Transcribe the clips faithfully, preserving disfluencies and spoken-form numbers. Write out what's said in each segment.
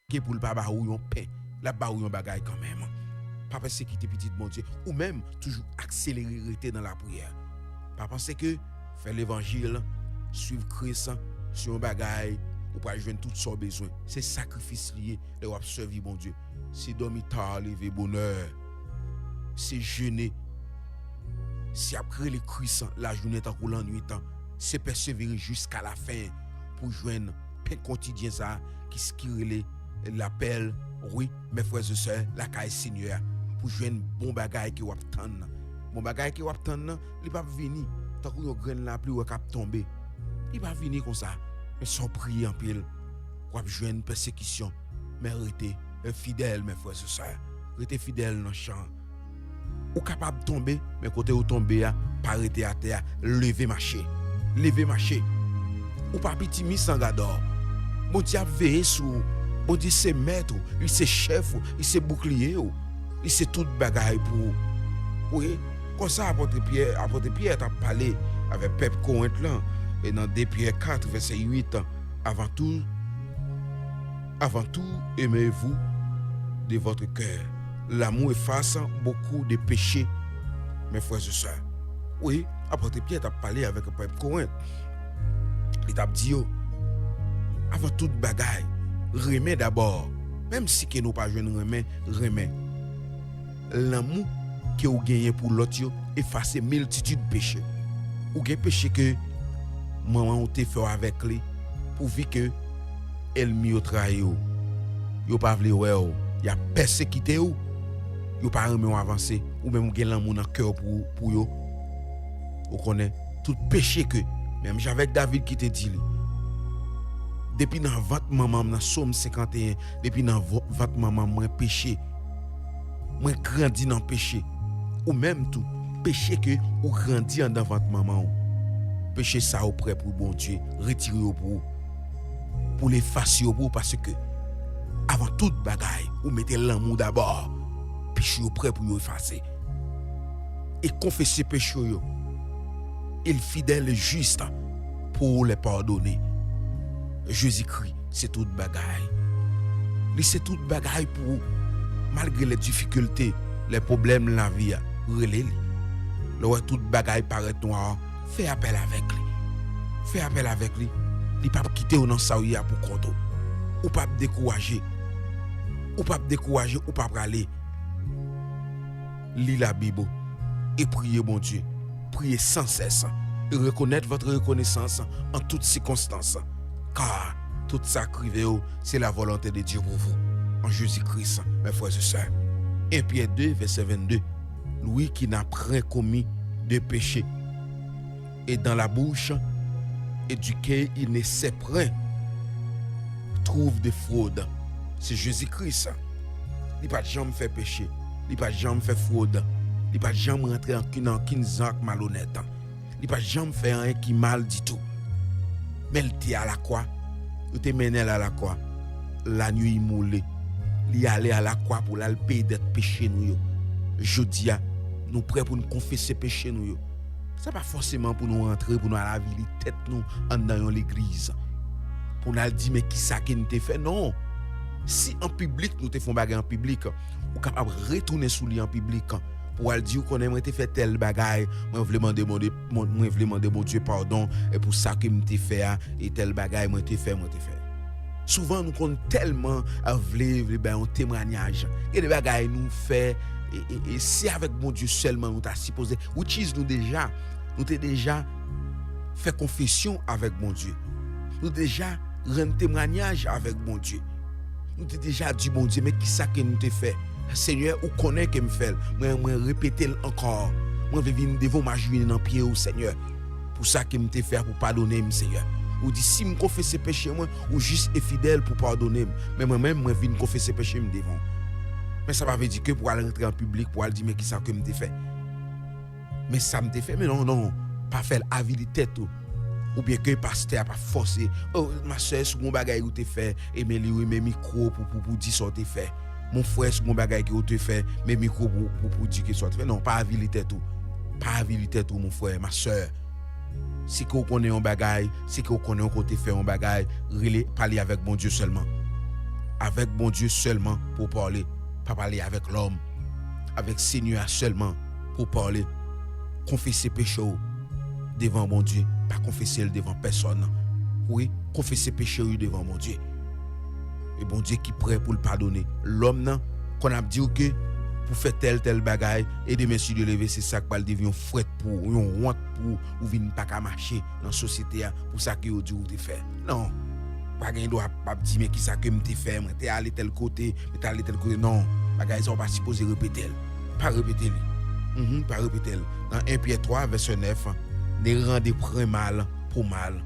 ke pou l pa ba ou yon pen, l ap ba ou yon bagay kanmenm. Pa pèsekite pitit Bondye. Ou menm, toujou akselere, rete nan lapriyè. Pa panse ke fè levanjil, swiv Kris, se yon bagay ou pral jwenn tout sa w bezwen. Se sakrifis li ye lè w ap sèvi Bondye. Se dòmi ta, leve bonè. Se jene. Se ap rele Kris lajounen tankou lannwit. Se pèsevere jiska lafen pou jwenn pen kotidyen sa a ki, ki rele lapèl, wi, mè frè e sè, lakay Senyè a, pou jwenn bon bagay ke w ap tann nan. Bon bagay ke w ap tann nan, li p ap vini tankou yon grenn lapli w wè k ap tonbe. Li p ap vini konsa. Men si w priye anpil, w ap jwenn pèsekisyon. Men rete fidèl, mè frè e sè. Rete fidèl nan chan. Ou kapab tonbe, men kote ou tonbe a, pa rete atè a. Leve mache. Leve mache. Ou pa piti misan gadò. Bondye ap veye sou ou. Bondye se mèt ou, li se chèf ou, li se boukliye ou, li se tout bagay pou ou. Wi, konsa apot Pyè, apot Pyè t ap pale avèk pèp Korent lan, e nan de Pyè kat, vèsè uit, avant tout, avant tout, aimez-vous de votre cœur. L'amour efface beaucoup de péchés, mes frères et sœurs. Wi, apot Pyè t ap pale avèk pèp Korent. Li t ap di yo, avan tout bagay, renmen dabò. Menm si ke nou pa jwenn renmen, renmen. Lanmou ke ou genyen pou lòt yo efase miltitid peche. Ou gen peche ke manman w te fè w avèk li, pouvi ke ènmi yo trayi w, yo pa vle wè w, y ap pèsekite w, yo pa renmen w avanse, ou menm ou gen lanmou nan kè w pou, pou yo. Ou konnen, tout peche ke, menm jan avèk David ki te di li, depi nan vant manman m, nan Sòm senkanteyen, depi nan vo-, vant manman m, mwen peche. Mwen grandi nan peche. Ou menm tou, peche ke ou grandi anndan vant manman w. Peche sa yo prè pou Bondye retire yo pou ou. Pou l efase yo pou ou, paske avan tout bagay, ou mete lanmou dabò. Peche yo prè pou yo efase. E konfese peche yo. Il fidèl e jis pou les pardonner. Jezikri se tout bagay. Li se tout bagay pou ou. Malgre les difficultés, les problèmes lavi a, rele li. Lè w wè tout bagay parèt nwa, fè apèl avèk li. Fè apèl avèk li. Li p ap kite w nan sa w ye a pou kont ou. Ou p ap dekouraje. Ou p ap dekouraje, ou p ap rale. Li Labib ou e priye Bondye. Priez sans cesse et reconnaître votre reconnaissance en toutes circonstances, car tout sa k rive w, c'est la volonté de Dieu pour vous en Jésus-Christ, mes frères et sœurs. En Pyè de, vèsè vennde, lui qui n'a point commis de péché et dans la bouche et duquel il ne s'est point trouvé de fraude. Se Jezikri sa. Li pa t janm fè peche. Li pa t janm fè fwod. Li pa t janm rantre anki-, nan ankenn zak malonèt. Li pa t janm fè anyen ki mal ditou. Men l te alakwa. Yo te mennen l alakwa. Lagno imole. Li ale alakwa pou l al peye dèt peche nou yo. Jodi a, nou prè pou n konfese peche nou yo. Se pa fòseman pou nou rantre, pou nou al avili tèt nou anndan yon legliz. Pou n al di, men kisa ke n te fè? Non. Si an piblik, nou te fè yon bagay an piblik, ou kapab retounen sou li an piblik. Pou w al di, ou konnen mwen te fè tèl bagay, mwen vle mande Bondye, mwen, mwen vle mande Bondye padon, e pou sa ke m te fè a, e tèl bagay mwen te fè, mwen te fè. Souvan, nou konn tèlman, a, vle, vle bay yon temwayaj. Gen de bagay nou fè, e, e, e se avèk Bondye sèlman nou ta sipoze, which is nou deja, nou te deja fè konfesyon avèk Bondye. Nou deja rann temwayaj avèk Bondye. Nou te deja di Bondye, men kisa ke nou te fè? Senyè, ou konnen ke m fè l. Mwen, mwen repete l ankò. Mwen vle vin devan w, m ajounen nan pye w, Senyè. Pou sa ke m te fè a, pou padone m, Senyè. Ou di, si m konfese peche mwen, ou jis e fidèl pou padone m. Men mwen menm, mwen vin konfese peche m devan w. Men sa pa vle di ke pou al rantre an piblik, pou al di, men kisa ke m te fè? Men sa m te fè, men non, non, pa fè l, avili tèt ou. Oubyen ke pastè a pa fòse, o, ma sè, si w gen yon bagay ou te fè, e men li renmen mikwo pou, pou, pou di sa w te fè. Mon frè, si w gen yon bagay ke w te fè, men mikwo pou, pou, pou di ke sa w te fè. Non, pa avili tèt ou. Pa avili tèt ou, mon frè, ma sè. Si ke w konnen yon bagay, si ke w konnen yon kote fè yon bagay, rele, pale avèk Bondye sèlman. Avèk Bondye sèlman pou w pale. Pa pale avèk lòm. Avèk Senyè a sèlman pou w pale. Konfese peche w devan Bondye. Pa konfese l devan pèsòn. Wi, konfese peche w yo devan Bondye. E Bondye ki prè pou l padone. Lòm nan konn ap di w ke pou fè tèl, tèl bagay, e demen si Dye leve, se sa k pral devyen yon fwèt pou w, yon wont pou w, ou vin pa ka mache nan sosyete a pou sa ke yo di w te fè. Non. Pa gen dwa ap di, men kisa ke m te fè, mwen te ale tèl kote, mwen te ale tèl kote. Non. Bagay sa w pa sipoze repete l. Pa repete li. Mhm, pa repete l. Nan en Pyè twa, vèsè nèf, ne rendez point mal pour mal,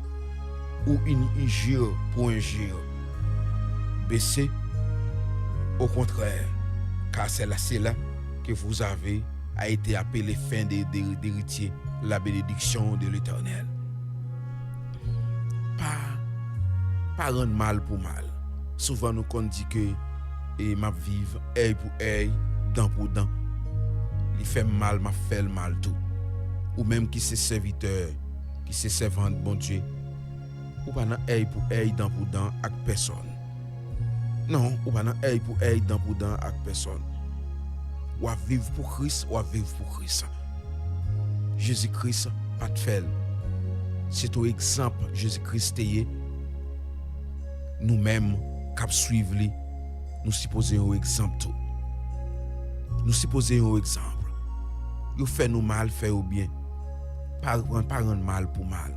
ou une injure pour injure. Baissez, au contraire, car c'est là, c'est là que vous avez a été appelé fin de, de, d'héritier la bénédiction de l'Éternel. Pa, pa rann mal pou mal. Souvan nou konn di ke e m ap viv èy pou èy, dan pou dan. Li fè m mal, m ap fè l mal tou. Ou menm ki se sèvitè, ki se sèvant Bondye, ou pa nan èy pou èy, dan pou dan ak pèsòn. Non, ou pa nan èy pou èy, dan pou dan ak pèsòn. W ap viv pou Kris, w ap viv pou Kris. Jezi Kris pa t fè l. Se tou egzanp Jezi Kris te ye. Nou menm k ap swiv li, nou sipoze yon egzanp tou. Nou sipoze yon egzanp. Yo fè nou mal, fè yo byen. Pa, pa rann mal pou mal.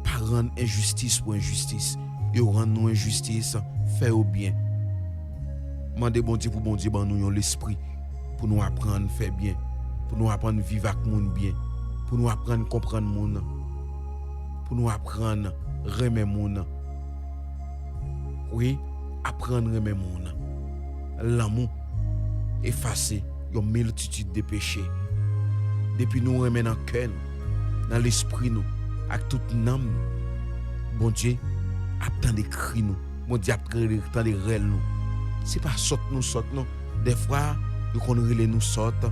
Pa rann enjistis pou enjistis. Yo rann nou enjistis, fè yo byen. Mande Bondye pou Bondye ban nou yon lespri pou nou aprann fè byen, pou nou aprann viv ak moun byen, pou nou aprann konprann moun, pou nou aprann renmen moun. Wi, aprann renmen moun. Lanmou efase yon miltitid de peche. Depi nou renmen nan kè nou, nan lespri nou, ak tout nanm nou, Bondye ap tande kri nou. Bondye ap tande, tande rèl nou. Se pa sòt nou sòt non. Dèfwa, yo konn rele nou sòt,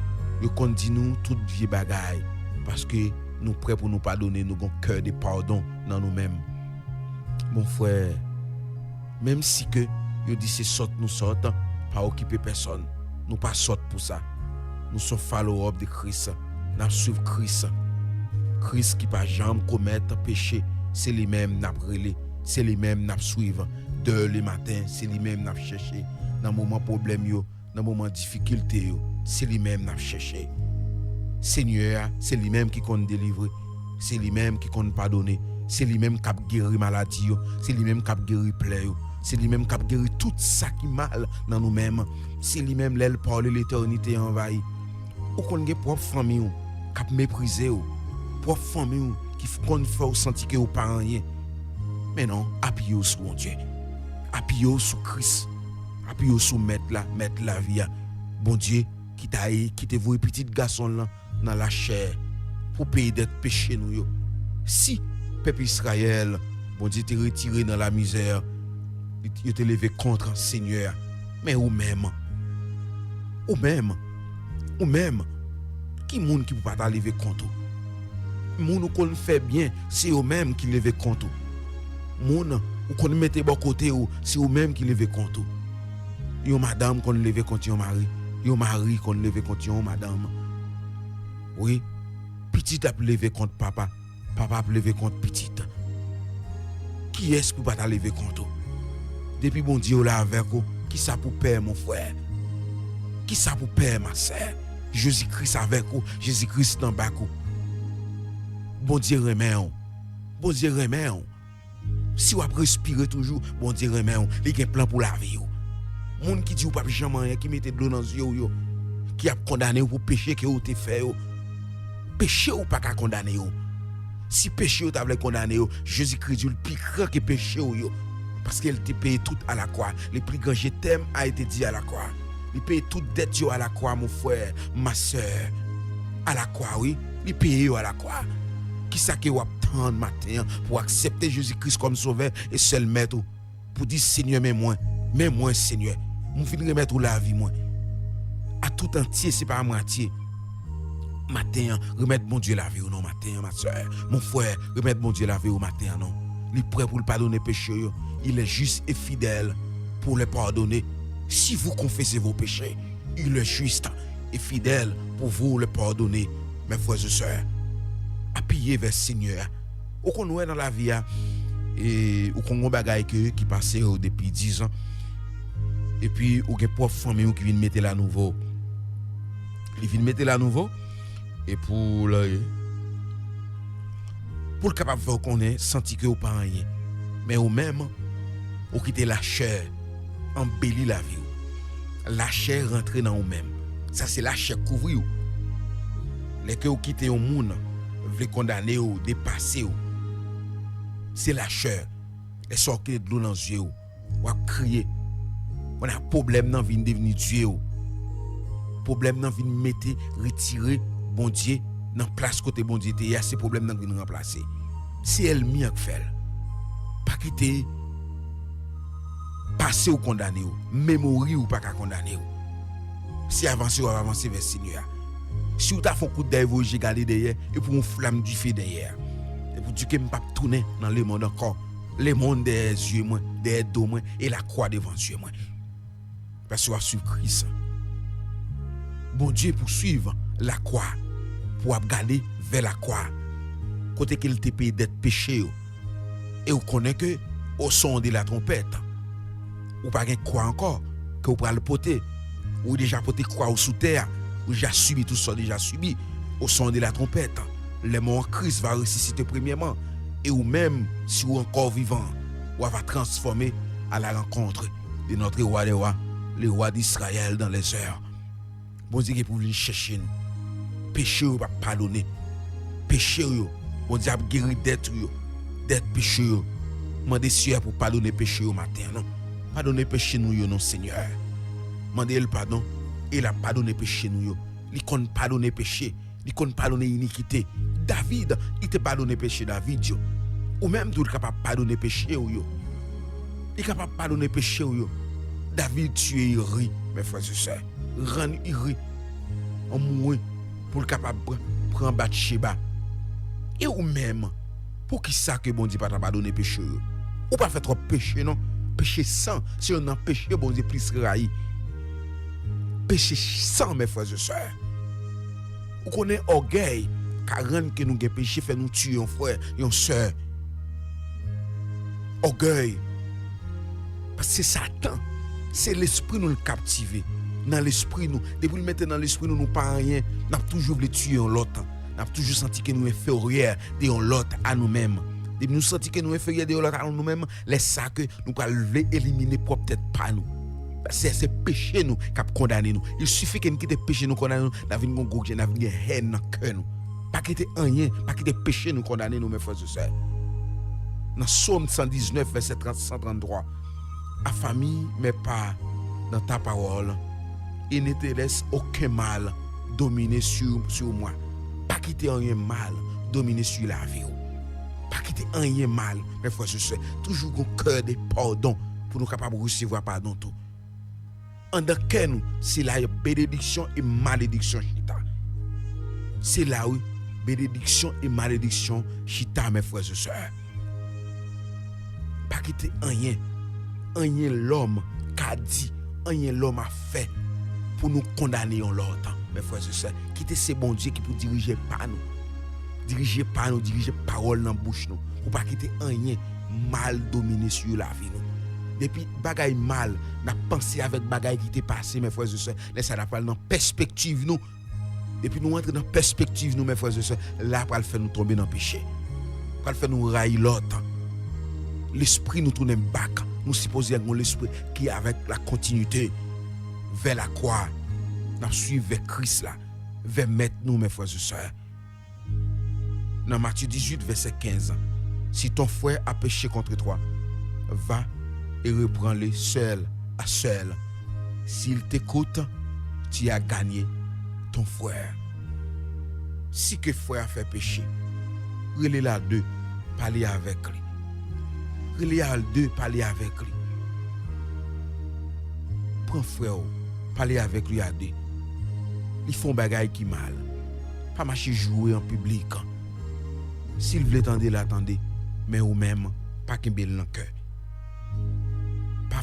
yo konn di nou tout vye bagay. Paske nou prè pou nou padone, nou gon kè de padon nan nou menm. Mon frè, menm si ke yo di se sòt nou sòt, pa okipe pèsòn. Nou pa sòt pou sa. Nou se yon follow up de Kris. N ap swiv Kris. Kris ki pa janm komèt peche, se li menm n ap rele, se li menm n ap swiv. De le maten, se li menm n ap chèche. Nan moman pwoblèm yo, nan moman difikilte yo, se li menm n ap chèche. Senyè a, se li menm ki konn delivre, se li menm ki konn padone, se li menm k ap geri maladi yo, se li menm k ap geri plè yo, se li menm k ap geri tout sa ki mal nan nou menm. Se li menm, lè l pale, letènite anvayi. Ou konn gen pwòp fanmi w k ap meprize w, pwòp fanmi w ki f-, konn fè w santi ke w pa anyen. Men non, apiye w sou Bondye. Apiye w sou Kris. Apiye w sou Mèt la, Mèt lavi a. Bondye ki ta, ki te voye pitit gason l lan nan lachè pou peye dèt peche nou yo. Si pèp Izrayèl, Bondye te retire nan lamizè, yo te leve kont Senyè a. Men ou menm, ou menm, ou menm, ki moun ki pou pa ta leve kont ou? Moun ou konn fè byen, se yo menm ki leve kont ou. Moun ou konn mete bò kote w, se yo menm ki leve kont ou. Yon madanm konn leve kont yon mari, yon mari konn leve kont yon madanm. Wi, pitit ap leve kont papa, papa ap leve kont pitit. Kiyès pou pa ta leve kont ou? Depi Bondye w la avèk ou, kisa pou pè, mon frè? Kisa pou pè, ma sè? Jezi Kris avèk ou, Jezi Kris nan bak ou. Bondye renmen w. Bondye renmen w. Si w ap respire toujou, Bondye renmen w. Li gen plan pou lavi w. Moun ki di w p ap janm anyen, ki mete dlo nan zye w yo, ki ap kondane w pou peche ke w te fè yo, peche w pa ka kondane yo. Si peche yo ta vle kondane yo, Jezi Kris di w l pi gran ke peche w yo. Paske l te peye tout alakwa. Le plus grand je t'aime a été dit à la croix. Li peye tout dèt yo alakwa, mon frè, ma sè. Alakwa, wi. Li peye yo alakwa. Kisa ke w ap tann maten an pou w aksepte Jezi Kris kòm Sovè e sèl Mèt ou? Pou di, Senyè, men mwen, men mwen, Senyè. M vin remèt ou lavi mwen. A tout antye, se pa a mwatye. Maten an, remèt Bondye lavi w non, maten an, ma sè. Mon frè, remèt Bondye lavi w maten an non. Li prè pou l padone peche w yo. il est juste et fidèle pour les pardonner. Si vous confessez vos péchés, il est juste et fidèle pour vous les pardonner, mes frères et sœurs. Apiye vè Senyè a. Ou konn wè nan lavi a, e ou konn gon bagay ke ki pase yo depi dizan, epi ou gen pwòp fanmi w ki vin mete l anouvo. Li vin mete l anouvo, e pou l, pou l kapab fè w konnen, santi ke w pa anyen. Men ou menm, ou kite lachè anbeli lavi w. Lachè rantre nan ou menm. Sa se lachè kouvri w. Lè ke w kite yon moun vle kondane w, depase w, se lachè. Lè sa w kite dlo nan zye w, w ap kriye. Kounye a pwoblèm nan vin devni dye w. Pwoblèm nan vin mete, retire Bondye nan plas kote Bondye te ye a, se pwoblèm nan k vin ranplase. Se ènmi an k fè l. Pa kite pase w kondane w. Memori w pa ka kondane w. Se avanse w ap avanse vè Senyè a. Si w ta fè yon kout dèy voye je gade dèyè, epi yon flanm dife dèyè a. Epi w di ke m p ap tounen nan lemonn ankò. Lemonn dèyè zye mwen, dèyè do mwen, e lakwa devan zye mwen. Paske w ap swiv Kris. Bondye pou swiv lakwa, pou w ap gade vè lakwa, kote ke l te peye dèt peche yo. E ou konnen ke o son de la tronpèt, ou pa gen kwa ankò ke ou pral pote. Ou deja pote kwa ou sou tè a. Ou deja sibi tout sa w deja sibi. O son de la tronpèt, les morts en Christ va ressusciter premièrement. E ou menm, si ou ankò vivan, ou va transformer à la rencontre de notre roi des rois, le roi d'Israël dans les airs. Bondye gen pou vin chèche nou. Peche yo p ap padone. Peche yo, Bondye ap geri dèt ou yo. Dèt peche yo. Mande Senyè a pou padone peche yo maten an, non. Padone peche nou yo, non, Senyè. Mande l padon, e l ap padone peche nou yo. Li konn padone peche. Li konn padone inikite. David, li te padone peche David yo. Ou menm tou, li kapab padone peche w yo. Li kapab padone peche w yo. David tiye Iri, mes frères et sœurs. Rann Iri an mouri pou l kapab pran, pran Batcheba. E ou menm, poukisa ke Bondye pa ta padone peche w yo? Ou pa fè twòp peche, non. Peche san, se youn nan peche Bondye plis rayi. Peche san, mes frères et sœurs. Ou konnen ògèy ka rann ke nou gen peche, fè nou tiye yon frè, yon sè. Ògèy. Paske se Satan, se lespri nou l kaptive. Nan lespri nou, depi l mete nan lespri nou, nou pa anyen, n ap toujou vle tiye yon lòt. N ap toujou santi ke nou enferyè de yon lòt a nou menm. Depi nou santi ke nou enferyè de yon lòt a nou menm, lè sa ke nou pral vle elimine pwòp tèt pa nou. Paske se peche nou k ap kondane nou. Il sifi ke n kite peche nou kondane nou, n a vin gen gwo jèn, n a vin gen hèn nan kè nou. Pa kite anyen, pa kite peche nou kondane nou, mes frères et sœurs. Nan Sòm san diznèf, vèsè trant, san tranntwa, affermis mes pas dans ta parole, et ne te laisse aucun mal dominer sur, sur moi. Pa kite anyen mal domine sou lavi w. Pa kite anyen mal, mes frères et sœurs. Toujou gon kè de padon pou nou kapab resevwa padon tou. Anndan kè nou, se la benediksyon e malediksyon chita. Se la, wi, benediksyon e malediksyon chita, mes frères et sœurs. Pa kite anyen, anyen lòm ka di, anyen lòm a fè pou nou kondane yon lòt, mes frères et sœurs. Kite se Bondye ki pou dirije pa nou. Dirije pa nou, dirije pawòl nan bouch nou. Pou pa kite anyen mal domine sou lavi nou. Depi bagay mal, n ap panse avèk bagay ki te pase, mes frères et sœurs, lè sa n ap pral nan pèspektiv nou. Depi nou antre nan pèspektiv nou, mes frères et sœurs, la pral fè nou tonbe nan peche. Pral fè nou rayi lòt. Lespri nou tounen bak. Nou sipoze gen yon lespri ki avèk la kontinite vè lakwa. N ap swiv vè Kris la, vè Mèt nou, mes frères et sœurs. Nan Matye dizuit, vèsè kenz, si ton frère a péché contre toi, va et reprends-le seul à seul. S'il t'écoute, tu as gagné ton frère. Si ke frè a fè peche, rele l a de, pale avèk li. Rele a de, pale avèk li. Pran frè w, pale avèk li a de. Li fè yon bagay ki mal. Pa mache joure an piblik. Si l vle tande, l a tande, men ou menm, pa kenbe l nan kè.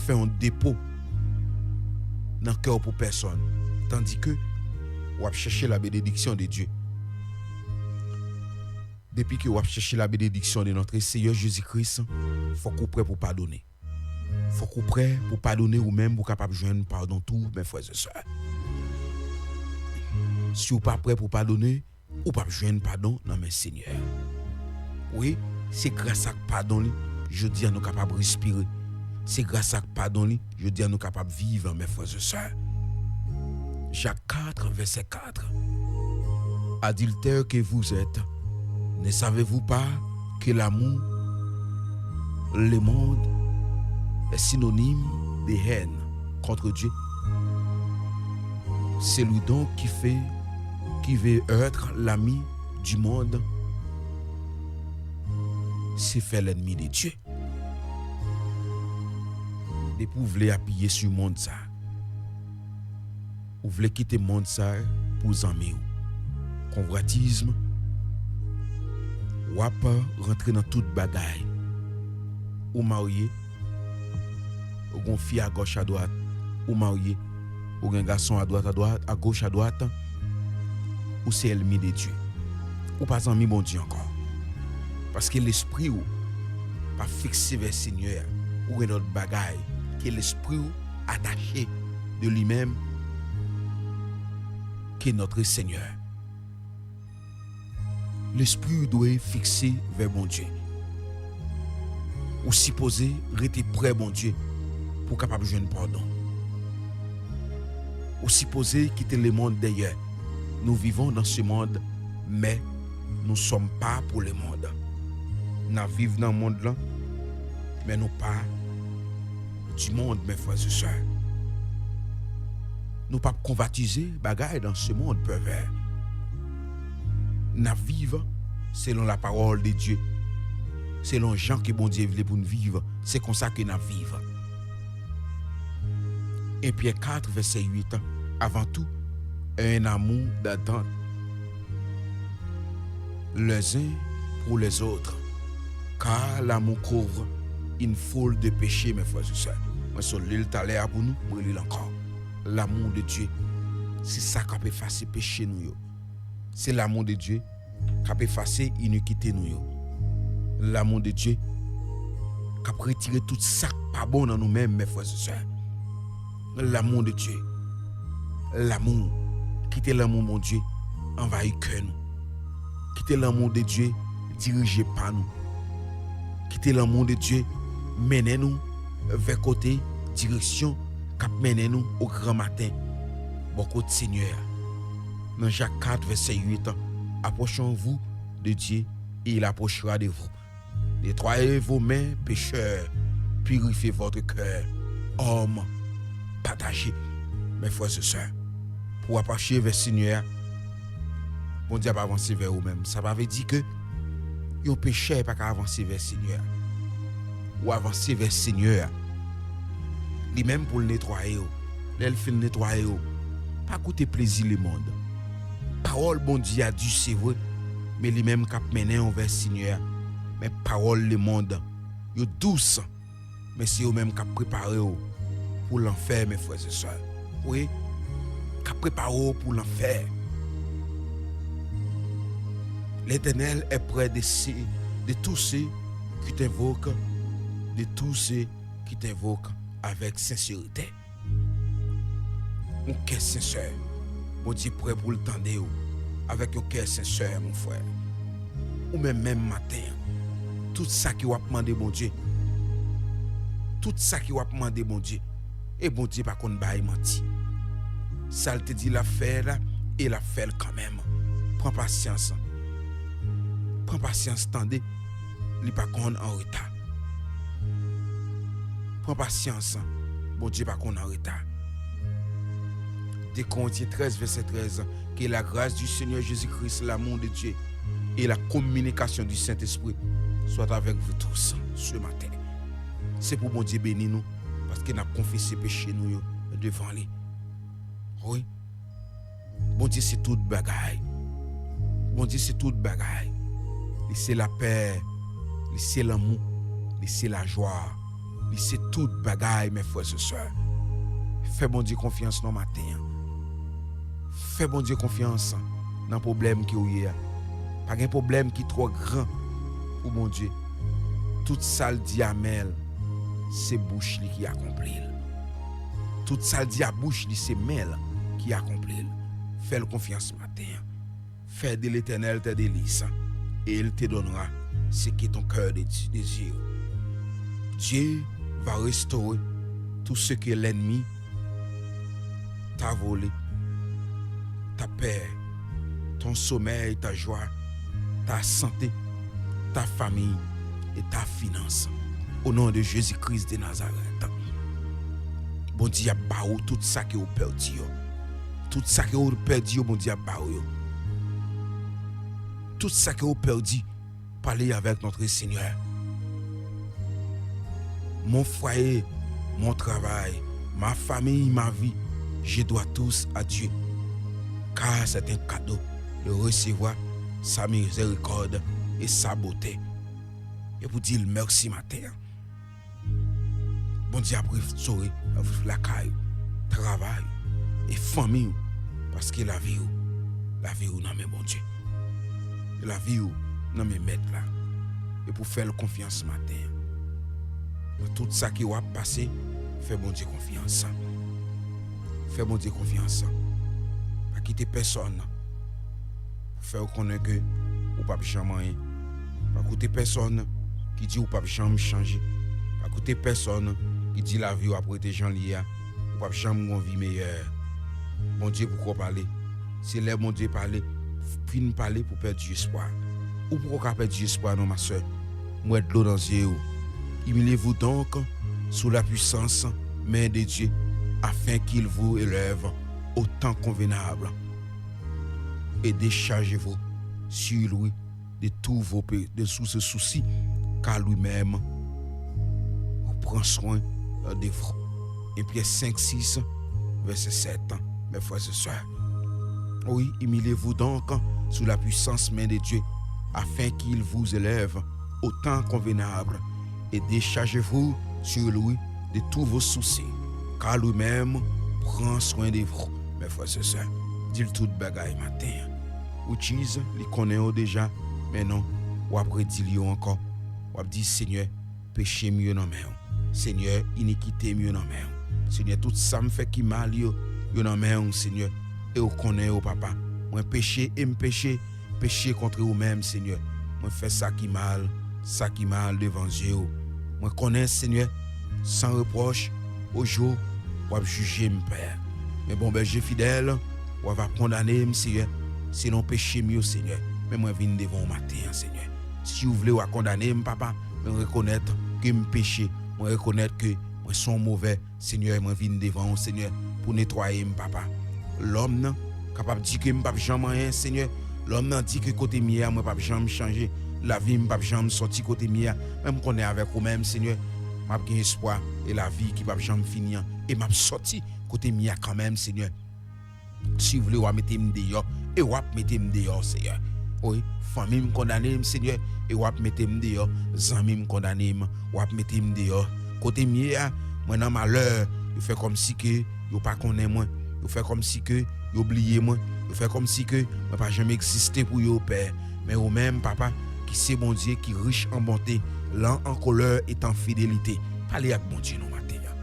fè yon depo nan kè w pou pèsonn, tandike w ap chèche la bénédiction de Dieu. Depi ke w ap chèche la bénédiction de notre Seigneur Jésus-Christ, fòk ou prè pou padone. Fòk ou prè pou padone ou menm pou w kapab jwenn padon tou, mes frères et sœurs. Si w pa prè pou padone, ou p ap jwenn padon nan men Senyè a. Wi, se gras ak padon li, jodi a nou kapab respire. Se gras ak padon li, jodi a nou kapab viv, mes frères et sœurs. Jacques quatre, verset quatre. Adultères que vous êtes, ne savez-vous pas que l'amour, le monde, est synonyme de haine contre Dieu? Celui donc qui fait, qui veut être l'ami du monde, se fè lènmi de Dye. Depi w vle apiye sou mond sa, ou vle kite mond sa pou zanmi w. Konvwatism, w ap rantre nan tout bagay. Ou marye, ou gon fi agòch adwat, ou marye, ou gen gason adwat, adwat, agoch, adwat, ou se ènmi de Dye. Ou pa zanmi Bondye ankò. Paske lespri w pa fikse vè Senyè a. Ou gen lòt bagay ke lespri w atache de li menm ke notre Senyè. Lespri w dwe fikse vè Bondye. Ou sipoze rete prè Bondye pou w kapab jwenn padon. Ou sipoze kite lemonn dèyè. Nous vivons dans ce monde, mais nous sommes pas pour le monde. N ap viv nan mond lan, men nou pa du monde, mes frères et sœurs. Nou p ap konvatize bagay dans ce monde pervers. N ap viv selon la parole de Dieu. Selon jan ke Bondye vle pou n viv, se konsa ke n ap viv. En Pyè kat, vèsè uit, avant tout, un amour d'attente les uns pour les autres, car l'amour couvre une foule de péchés, mes frères et sœurs. Mwen sot li l talè a pou nou, mwen li l ankò. L'amour de Dieu, se sa k ap efase peche nou yo. Se l'amour de Dieu k ap efase inikite nou yo. L'amour de Dieu k ap retire tout sa k pa bon nan nou menm, mes frères et sœurs. L'amour de Dieu. L'amour. Kite lanmou Bondye anvayi kè nou. Kite lanmou de Dye dirije pa nou. Kite lanmou de Dye mennen nou vè kote direksyon k ap mennen nou o gran maten, bò kot Senyè a. Nan Jak kat, vèsè uit, approchons-vous de Dieu et il approchera de vous. Nettoyez vos mains, pécheurs, purifiez votre cœur, hommes partagés. Mes frères et sœurs, pou w aproche vè Senyè a, Bondye ap avanse vè ou menm. Sa pa vle di ke yon pechè pa ka avanse vè Senyè a. Ou avanse vè Senyè a. Li menm pou l netwaye w. Lè l fin netwaye w, pa koute plezi lemonn. Pawòl Bondye a di, se vre, men li menm k ap mennen w vè Senyè a. Men pawòl lemonn yo dous, men se yo menm k ap prepare w pou lanfè, mes frères et sœurs. Wi, k ap prepare w pou lanfè. L'Éternel est près de ceux, de tous ceux qui t'invoquent, de tous ceux qui t'invoquent avec sincérité. Yon kè sensè. Bondye prè pou l tande w avèk yon kè sensè, mon frè. Ou menm, menm maten an, tout sa ke w ap mande Bondye, tout sa ke w ap mande Bondye, e Bondye pa konn bay manti. Sa l te di l ap fè la, e l ap fè l kanmenm. Pran pasyans. Pran pasyans, tande. Li pa konn an reta. Pran pasyans. Bondye pa konn an reta. De Korentyen trèz, vèsè trèz, que la grâce du Seigneur Jésus-Christ, l'amour de Dieu et la communication du Saint-Esprit soient avec vous tous ce matin. Se pou Bondye beni nou, paske n ap konfese peche nou yo devan li. Wi. Bondye se tout bagay. Bondye se tout bagay. Li se lapè, li se lanmou, li se lajwa. Li se tout bagay, mes frères et sœurs. Fè Bondye konfyans nan maten an. Fè Bondye konfyans nan pwoblèm ke w ye a. Pa gen pwoblèm ki twò gran pou Bondye. Tout sa l di a men l, se bouch li ki akonpli l. Tout sa l di a bouch li, se men l ki akonpli l. Fè l konfyans maten an. Fais de l'Éternel tes délices, et il te donnera ce que ton cœur dé- désire. Dieu va restaurer tout ce que l'ennemi t'a volé, ta paix, ton sommeil, ta joie, ta santé, ta famille et ta finance. Au nom de Jésus-Christ de Nazareth. Bondye ap ba ou tout sa ke ou pèdi yo. Tout sa ke ou pèdi yo, Bondye ap ba ou yo. Tout sa ke ou pèdi, pale avèk notre Seigneur. Mon foyer, mon travail, ma famille, ma vie, je dois tous à Dieu. Car c'est un cadeau de recevoir sa miséricorde et sa beauté. E pou di l mèsi maten an. Bondye ap restore lakay ou, travay ou, e fanmi ou, paske lavi ou, lavi ou nan men Bondye. E lavi ou nan men Mèt la. E pou fè l konfyans maten an. Nan tout sa ke w ap pase, fè Bondye konfyans. Fè Bondye konfyans. Pa kite pèsòn pou fè w konnen ke ou p ap janm anyen. Pa koute pèsòn ki di ou p ap janm chanje. Pa koute pèsòn ki di lavi w ap rete jan l ye a. Ou p ap janm gen yon vi meyè. Bondye poko pale. Se lè Bondye pale, fin pale pou pèdi espwa. Ou poko ka pèdi espwa non, ma sè. M wè dlo nan zye w. Humiliez-vous donc sous la puissante main de Dieu, afin qu'il vous élève au temps convenable. Et déchargez-vous sur lui de tous vos pé- de tous ses soucis, car lui-même prend soin de vous. Un Pierre cinq six, verset sept. Mes frères et sœurs, oui, humiliez-vous donc sous la puissante main de Dieu, afin qu'il vous élève au temps convenable, et déchargez-vous sur lui de tous vos soucis, car lui-même prend soin de vous. Mes frères et sœurs, di l tout bagay maten an. Which is, li konnen yo deja, men non, w ap redi l yo ankò. W ap di, Senyè, peche m yo nan men w. Senyè, inikite m yo nan men w. Senyè, tout sa m fè ki mal yo, yo nan men w, Senyè. E w konnen yo, Papa. Mwen peche e m peche, peche kont ou menm, Senyè. Mwen fè sa ki mal, sa ki mal devan zye w. Mwen konnen, Senyè, san repwòch, o jou, w ap jije m, Pè. Men bon bèje fidèl, w ap kondane m, Senyè, selon peche m yo, Senyè. Men mwen vin devan w maten an, Senyè. Si w vle, w a kondane m, Papa, men rekonèt ke m peche. Mwen rekonèt ke mwen se yon movè Senyè, mwen vin devan w, Senyè, pou netwaye m, Papa. Lòm nan kapab di ke m p ap janm anyen, Senyè. Lòm nan di ke kote m ye a, mwen p ap janm chanje. Lavi m p ap janm sòti kote m ye a. Men m konnen avèk ou menm, Senyè, m ap gen espwa e lavi ki p ap janm fini an. E m ap sòti kote m ye a kanmenm, Senyè. Si w vle, w a mete m deyò, e w ap mete m deyò, Senyè. Wi, fanmi m kondane m, Senyè, e w ap mete m deyò. Zanmi m kondane m, w ap mete m deyò. Kote m ye a, mwen nan malè, yo fè kòmsi ke yo pa konnen mwen. Yo fè kòmsi ke yo bliye mwen. Yo fè kòmsi ke mwen pa janm egziste pou yo, Pè. Men ou menm, Papa, ki se Bondye ki rich an bonte, lent en colère et en fidélité. Pale ak Bondye non maten an.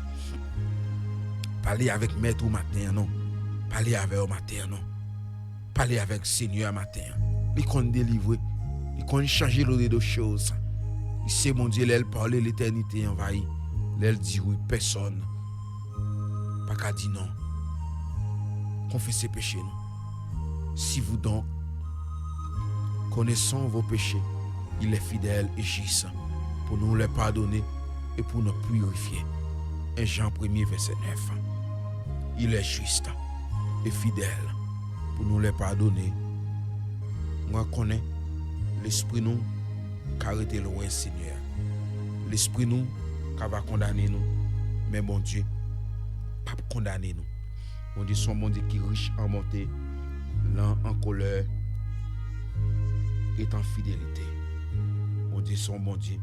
Pale avèk Mèt ou maten an non. Pale avè w maten an non. Pale avèk Senyè a maten an. Li konn delivre. Li konn chanje lode de choz. Li se Bondye, lè l pale, letènite anvayi. Lè l di wi, pèsòn pa ka di non. Konfese peche nou. Si vous donc connaissons vos péchés, il est fidèle et juste pour nous les pardonner et pour nous purifier. Un Jean premier, verset neuf. Il est juste et fidèle pour nous les pardonner. Mwen konnen lespri nou ka rete lwen Senyè a. Lespri nou ka va kondane nou, men Bondye p ap kondane nou. Bondye se yon Bondye ki rich an bonte, lent en colère et en fidélité. Bondye se yon Bondye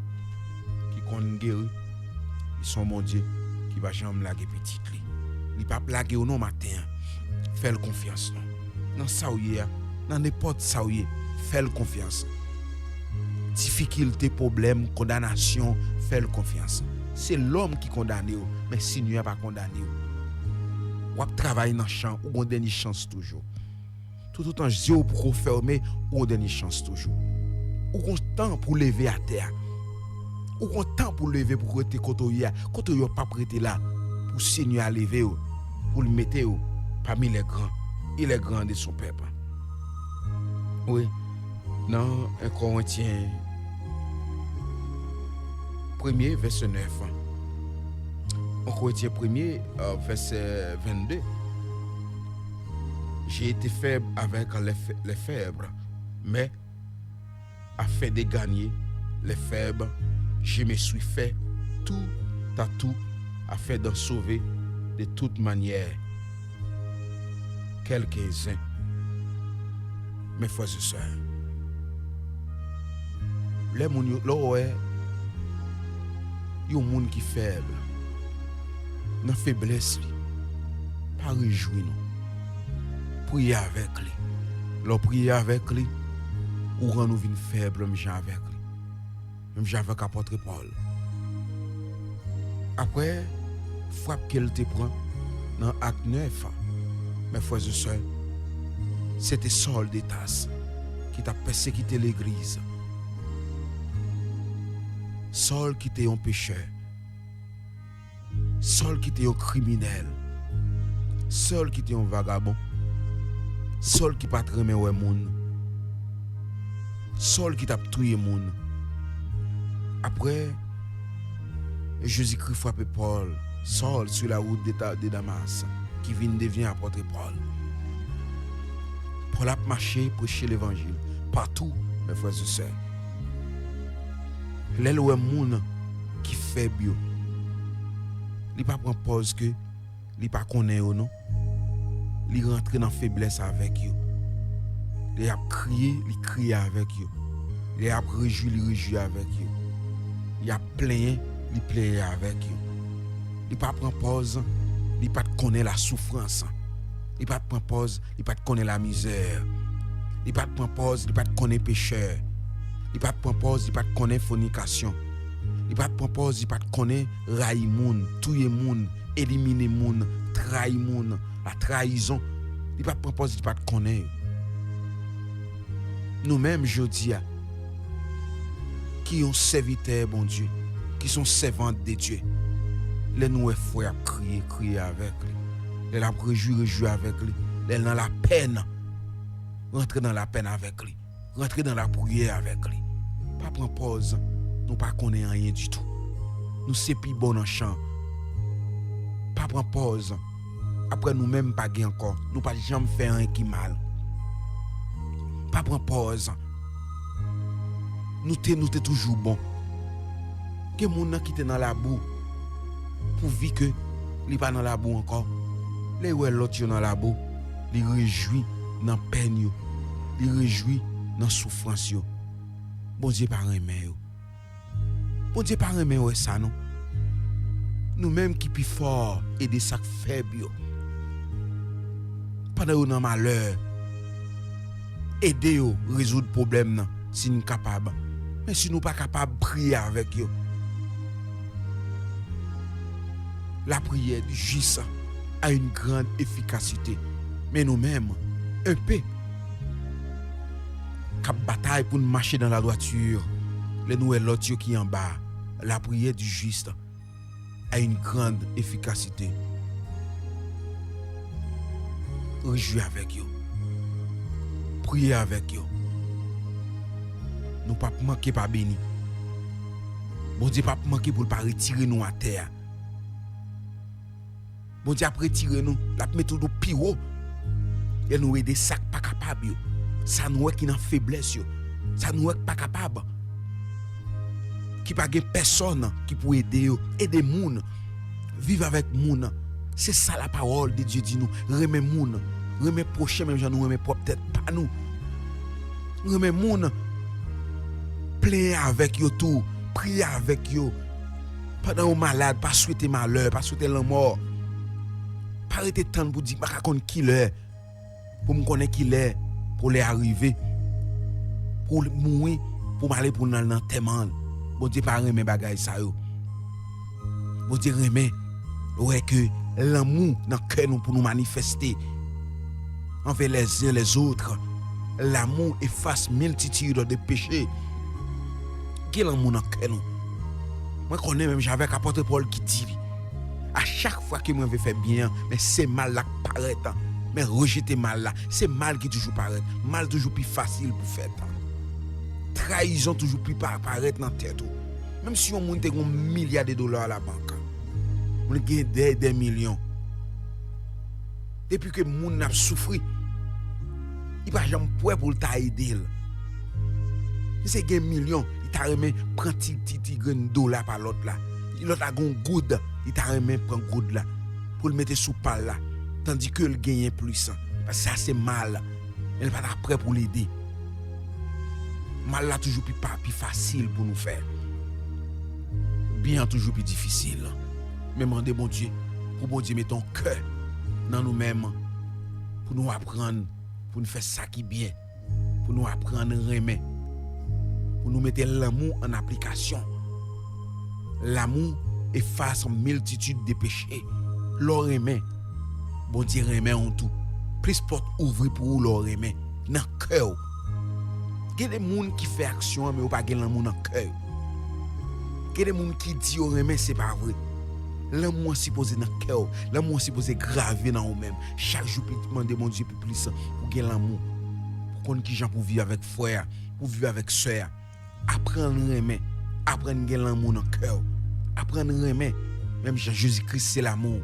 ki konn geri, li Se yon Bondye ki pa janm lage pitit li. Li p ap lage w non maten an. Fè l konfyans non. Nan sa w ye a, nan nenpòt sa w ye, fè l konfyans. Difikilte, pwoblèm, kondanasyon, fè l konfyans. Se lòm ki kondane w, men Senyè a pa kondane w. W ap travay nan chan, ou gon dènye chans toujou. Toutotan zye w poko fèmen, ou gon dènye chans toujou. Ou gon tan pou leve atè a. Ou gon tan pou leve pou rete kote w ye a. Kote w ye w p ap rete la. Pou Senyè a leve w, pou l mete w pami les grands, et les grands de son peuple. Wi, nan en Korentyen premye, vèsè nèf. En Korentyen premye, euh, vèsè vennde. J'ai été faible avec les fa-, les faibles, mais afin de gagner les faibles, je me suis fait tout à tout afin d'en sauver de toute manière quelques-uns. Mes frères et sœurs, lè moun yo, lè w wè yon moun ki fèb, nan feblès li, pa rejwi non. Priye avèk li. Lè w priye avèk li, ou rann ou vin fèb menm jan avèk li. Menm jan avèk apòt Pòl. Apre frap ke l te pran nan Ak nèf, mes frères et sœurs, se te Sòl de Tas ki t ap pèsekite legliz. Sòl ki te yon pechè. Sòl ki te yon kriminèl. Sòl ki te yon vagabon. Sòl ki pa t renmen wè moun. Sòl ki t ap touye moun. Apre, Jezikri frape Pòl, Sòl, sur la route de, Ta- de Damas, ki vin devyen apòt Pòl. Pòl ap mache preche levanjil patou, mes frères et sœurs. Lè l wè moun ki fèb yo, li pa pran pòz ke li pa konnen yo non. Li rantre nan feblès avèk yo. Lè y ap kriye, li kriye avèk yo. Lè y ap rejwi, li rejwi avèk yo. Y ap plenyen, li plenyen avèk yo. Li pa pran pòz li pa t konnen lasoufrans. Li pa t pran pòz li pa t konnen lamizè. Li pa t pran pòz li pa t konnen pechè. Li pa t pran pòz li pa t konnen fònikasyon. Li pa t pran pòz li pa t konnen rayi moun, touye moun, elimine moun, trayi moun, la trayizon. Li pa t pran pòz li pa t konnen yo. Nou menm jodi a, ki yon sèvitè Bondye, ki se yon sèvant de Dye, lè nou wè frè ap kriye, kriye avèk li. Lè l ap rejwi, rejwi avèk li. Lè l nan lapèn, rantre nan lapèn avèk li. Rantre nan lapriyè avèk li. Pa pran pòz nou pa konnen anyen ditou. Nou se pi bon nan chan. Pa pran pòz. Apre nou menm pa gen ankò, nou pa t janm fè anyen ki mal. Pa pran pòz. Nou te, nou te toujou bon. Gen moun nan ki te nan labou. Pouvi ke li pa nan labou ankò. Lè l wè lòt yo nan labou, li rejwi nan pèn yo. Li rejwi nan soufrans yo. Bondye pa renmen yo. Bondye pa renmen wè sa non. Nou menm ki pi fò, ede sa k fèb yo. Pandan yo nan malè, ede yo rezoud pwoblèm nan si n kapab. Men si nou pa kapab, priye avèk yo. La prière du juste a une grande efficacité. Men nou menm, enpe, k ap batay pou n mache dans la droiture, lè nou wè lòt yo ki anba, la prière du juste a une grande efficacité. Rejwi avèk yo. Priye avèk yo. Nou p ap manke pa beni. Bondye p ap manke pou l pa retire nou atè a. Bondye ap retire nou, l ap mete nou pi wo. Lè nou ede sa k pa kapab yo, sa nou wè ki nan feblès yo, sa nou wè k pa kapab, ki pa gen pèsòn ki pou ede yo, ede moun, viv avèk moun. Se sa la parole de Dieu di nou, renmen moun, renmen pwochen menm jan nou renmen pwòp tèt pa nou. Renmen moun, plenyen avèk yo tou, priye avèk yo. Pandan w malad, pa swete malè, pa swete lanmò. Pa rete tann pou di, "M pa ka konn kilè, pou m konnen kilè pou lè a rive, pou l mouri, pou m ale pou l nan antèman l." Bondye pa renmen bagay sa yo. Bondye renmen wè ke lanmou nan kè nou pou nou manifeste envers les uns les autres. L'amour efface multitude de péchés. Gen lanmou nan kè nou. Mwen konnen menm jan avèk apòt Pòl ki di, a chak fwa ke mwen vle fè byen an, men se mal la k parèt. Men rejete mal la. Se mal ki toujou parèt. Mal toujou pi fasil pou fèt. Trayizon toujou pi pa-, parèt nan tèt ou. Menm si yon moun te gen yon milya de dola labank, moun gen dè, dè milyon. Depi ke moun nan ap soufri, li pa janm prè pou l ta ede l. Misye gen milyon, li ta renmen pran ti, ti, ti grenn dola pa lòt la. Lòt la gen yon goud, li ta renmen pran goud la pou l mete sou pa l la. Tandi ke l genyen plis. Paske sa se mal. Men l pa ta prè pou l ede. Mal la toujou pi pa, pi fasil pou nou fè. Byen an toujou pi difisil. Men mande Bondye, pou Bondye mete yon kè nan nou menm, pou nou aprann, pou nou fè sa ki byen, pou nou aprann renmen, pou nou mete lanmou an aplikasyon. L'amour efface multitude de péchés. Lè w renmen, Bondye renmen w tou. Plis pòt ouvri pou ou lè w renmen, nan kè w. Gen de moun ki fè aksyon an, men yo pa gen lanmou nan kè yo. Gen de moun ki di yo renmen, se pa vre. Lanmou an sipoze nan kè w. Lanmou an sipoze grave nan ou menm. Chak jou, pi mande Bondye pi plis pou gen lanmou. Pou konn kijan pou viv avèk frè a, pou viv avèk sè a. Aprann renmen. Aprann gen lanmou nan kè w. Aprann renmen. Menm jan Jezi Kris se lanmou.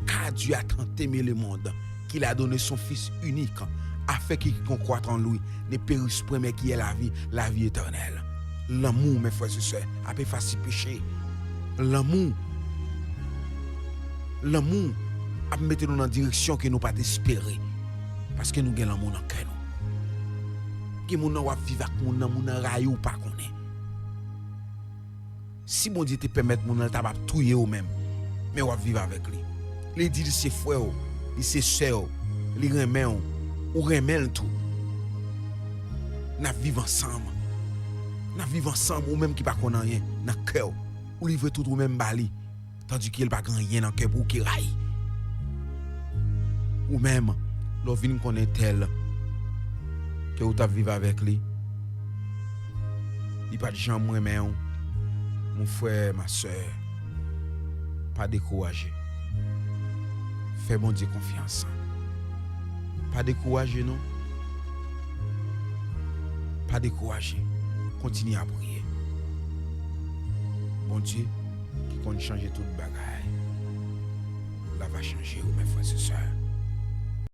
Car Dieu a tant aimé le monde qu'il a donné son Fils unique, afin que quiconque croit en lui ne périsse point, mais qu'il ait la vie, la vie éternelle. Lanmou, mes frères et sœurs, ap efase peche. Lanmou, lanmou ap mete nou nan direksyon ke nou pa t espere. Paske nou gen lanmou nan kè nou. Gen moun nan w ap viv ak moun nan, moun nan rayi w pa konnen. Si Bondye te pèmèt moun nan, l t ap ap touye w menm. Men w ap viv avèk li. Li di li se frè w, li se sè w, li renmen w, ou renmen l tou. N ap viv ansanm. N ap viv ansanm, ou menm ki pa konn anyen nan kè w. Ou livre tout ou menm ba li. Tandike l pa gen anyen nan kè pou w ki rayi. Ou menm, lè w vin konnen tèl ke w t ap viv avèk li, li pa t janm renmen w, mon frè, ma sè, pa dekouraje. Fè Bondye konfyans. Pa dekouraje non. Pa dekouraje. Kontinye a priye. Bondye ki konn chanje tout bagay la va chanje w, mes frères et sœurs.